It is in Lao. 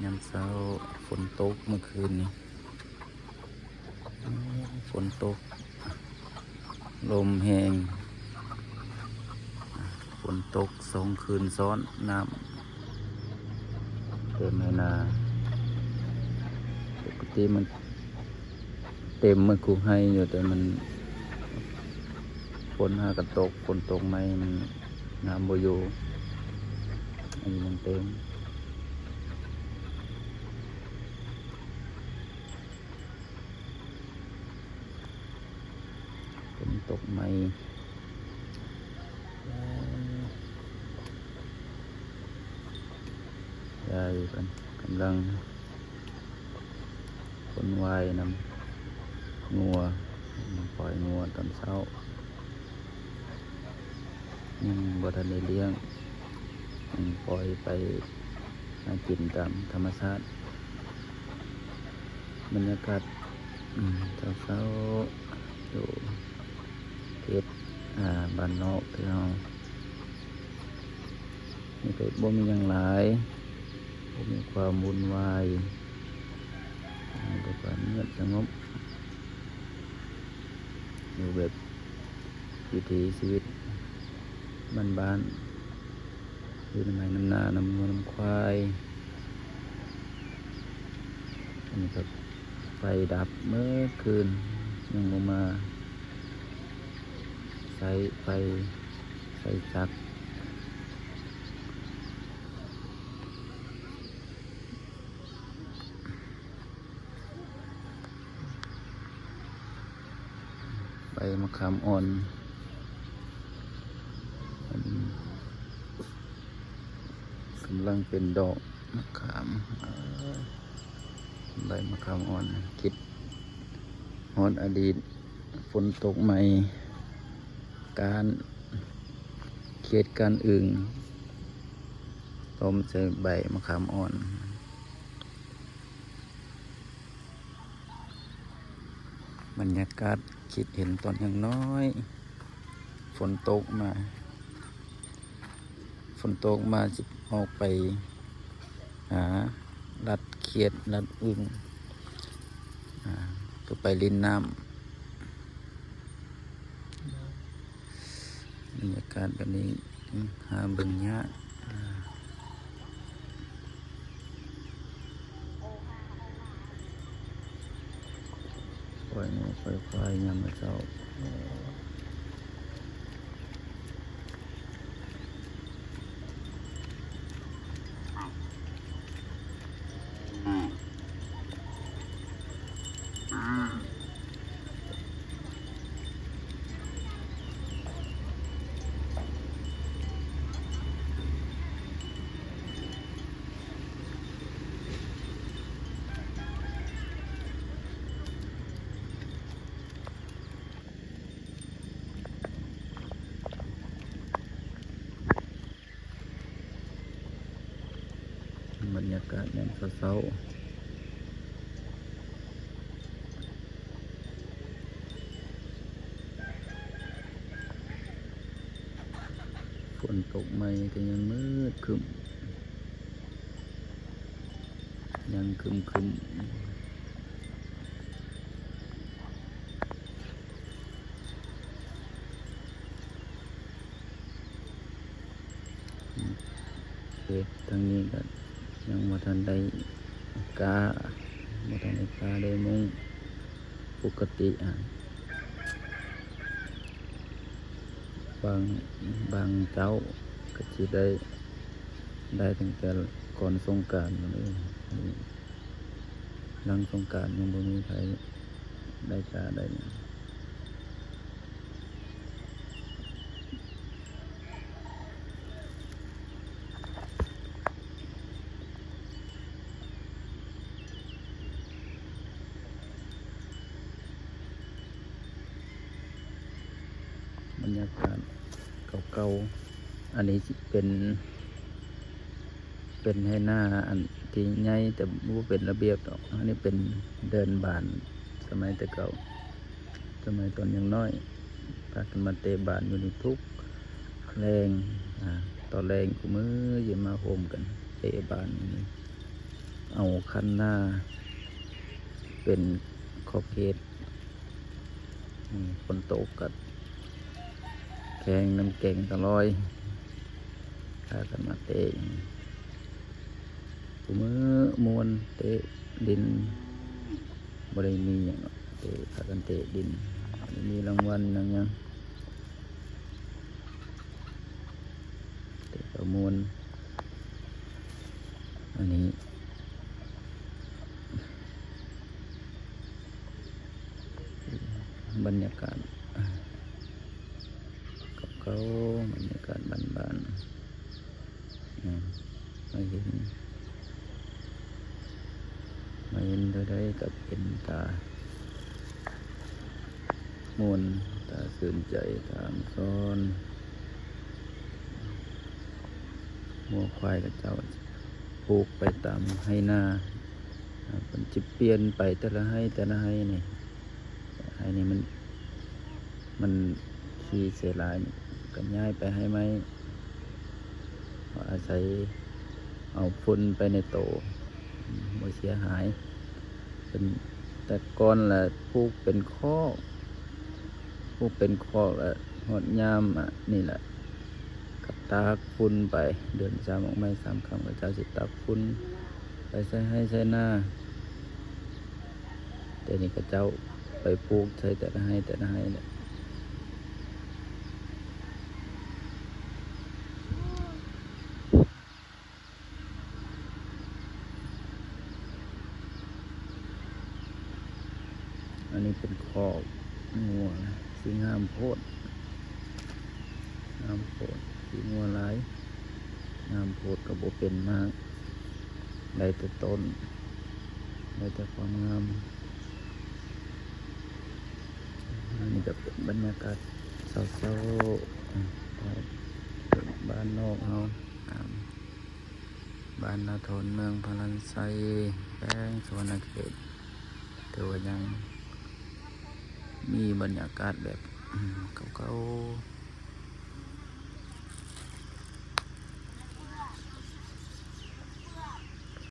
ຍາມເຊົ້າ ຝົນຕົກເມື່ອຄືນນີ້ ຝົນຕົກ ລົມແຮງ ຝົນຕົກສອງຄືນຊ້ອນ ນ້ຳເຕັມໄຮ່ນາ. ປົກກະຕິມັນເຕັມໝົດຄູ່ໄຮ່ຢູ່ ແຕ່ມັນ ຝົນຫາກະຕົກ ຝົນຕົກໃໝ່ ມັນ ນ້ຳບໍ່ຢູ່ ອັນນີ້ຍັງເຕັມ. ຝົນຕົກໃໝ່ ເອີ ຍາຍເພິ່ນກຳລັງ ຄົນວາຍນຳງົວ ປ່ອຍງົວຕອນເຊົ້າ ຍັງບໍ່ທັນໄດ້ລ້ຽງ ຍັງປ່ອຍໄປຫາກິນຕາມທຳມະຊາດ. ບັນຍາກາດ ອືມ ເຊົ້າໆ ຢູ່ເຂດ ອ່າ ບ້ານນອກທີ່ເຮົາ ນີ້ກໍບໍ່ມີຫຍັງຫຼາຍ ບໍ່ມີຄວາມວຸ່ນວາຍ ມີແຕ່ຄວາມງຽບສະຫງົບ ຢູ່ແບບວິຖີຊີວິດບ້ານໆ ຢູ່ນຳໄຮ່ນຳນາ ນຳງົວນຳຄວາຍ. ອັນນີ້ກໍໄຟດັບເມື່ອຄືນ ຍັງບໍ່ມາໃຊ້ໄຟ ໃຊ້ຈັກ. ໃບມະຂາມອ່ອນ ກຳລັງເປັນດອກມະຂາມ ເອີ ໃບມະຂາມອ່ອນ ຄິດຮອດອະດີດ ຝົນຕົກໃໝ່ ກ້ານ ເຂດກ້ານອຶ່ງ ຕົ້ມໃສ່ໃບມະຂາມອ່ອນ. ບັນຍາກາດຄິດເຫັນຕອນຍັງນ້ອຍ ຝົນຕົກມາ ຝົນຕົກມາຊິອອກໄປຫາລັດຂຽດລັດອຶ່ງ ອາ ກໍໄປຫຼິ້ນນ້ຳ. ບັນຍາກາດແບບນີ້ ອືມ ຫາເບິ່ງຍາກ. ອາ ປ່ອຍງົວປ່ອຍຄວາຍຍາມມື້ເຊົ້າ. ບັນຍາກາດຍາມເຊົ້າໆ ຝົນຕົກໃໝ່ກໍຍັງມືດຄຶ້ມ ຍັງຄຶ້ມໆ. ເຂດທາງນີ້ກໍຍັງບໍ່ທັນໄດ້ກ້າ ບໍ່ທັນໄດ້ກ້າໄດ້ມຸງ. ປົກກະຕິ ອາ ບາງ ບາງເຈົ້າກໍຊິໄດ້ ໄດ້ຕັ້ງແຕ່ກ່ອນສົງການພຸ້ນເດ້. ຫຼັງສົງການຍັງບໍ່ມີໃຜໄດ້ກ້າໄດ້ຫຍັງ. ບັນຍາກາດເກົ່າໆ ອັນນີ້ຊິເປັນ ເປັນໄຮ່ນາອັນທີ່ໃຫຍ່ ແຕ່ບໍ່ເປັນລະບຽບດອກ. ອັນນີ້ເປັນເດີ່ນບານສະໄໝແຕ່ເກົ່າ ສະໄໝຕອນຍັງນ້ອຍ ພາກັນມາເຕະບານຢູ່ນີ້ທຸກແລງ. ອາ ຕອນແລງຄູ່ມື້ຊິມາໂຮມກັນເຕະບານຢູ່ນີ້. ເອົາຄັນນາເປັນຂອບເຂດ. ອືມ ຝົນຕົກກໍແຂ່ງນ້ຳແກ່ງກໍລອຍ ພາກັນມາເຕະ. ທຸກມື້ມ່ວນເຕະດິນ ບໍ່ໄດ້ມີຫຍັງດອກ ເຕະ ພາກັນເຕະດິນ ບໍ່ໄດ້ມີລາງວັນນຳຫຍັງ ແຕ່ກໍມ່ວນ. ອັນນີ້ບັນຍາກາດເກົ່າໆ ບັນຍາກາດບ້ານໆ ອາ ມາເຫັນ ມາເຫັນເທື່ອໃດກໍເປັນຕາມ່ວນ ຕາຊື່ນໃຈ ຕາອຳຊອນ. ງົວຄວາຍເຂົາເຈົ້າຜູກໄປຕາມໄຮ່ນາ ອາ ເພິ່ນຊິປ່ຽນໄປແຕ່ລະໄຮ່ ແຕ່ລະໄຮ່ນີ້ ໄຮ່ນີ້ມັນ ມັນຂີ້ເສຍຫຼາຍ ກໍຍ້າຍໄປໄຮ່ໃໝ່ ເພາະອາໄສເອົາຝຸ່ນໄປໃນໂຕ ບໍ່ເສຍຫາຍ. ເປັນ ແຕ່ກ່ອນລະຜູກເປັນຄອກ ຜູກເປັນຄອກ ລະຮອດຍາມ ອາ ນີ້ລະ ກໍຕາກຝຸ່ນໄປ ເດືອນສາມອອກໃໝ່ ສາມຄ່ຳ ເຂົາເຈົ້າຊິຕາກຝຸ່ນໄປໃສ່ໄຮ່ໃສ່ນາ. ແຕ່ນີ້ເຂົາເຈົ້າໄປຜູກໃສ່ແຕ່ລະໄຮ່ແຕ່ລະໄຮ່ແຫຼະ. ອັນນີ້ເປັນຄອກງົວ ຊິງາມໂພດ ງາມໂພດ ຂີ້ງົວຫຼາຍ ງາມໂພດກໍບໍ່ເປັນໝາກ ໄດ້ແຕ່ຕົ້ນ ໄດ້ແຕ່ຄວາມງາມ. ອັນນີ້ກໍເປັນບັນຍາກາດເຊົ້າໆ ບ້ານນອກເຮົາ ຕາມ ບ້ານນາທອນ ເມືອງພະລານໄຊ ແຂວງສະຫວັນນະເຂດ ຖືວ່າຍັງມີບັນຍາກາດແບບ ອືມ ເກົ່າໆ.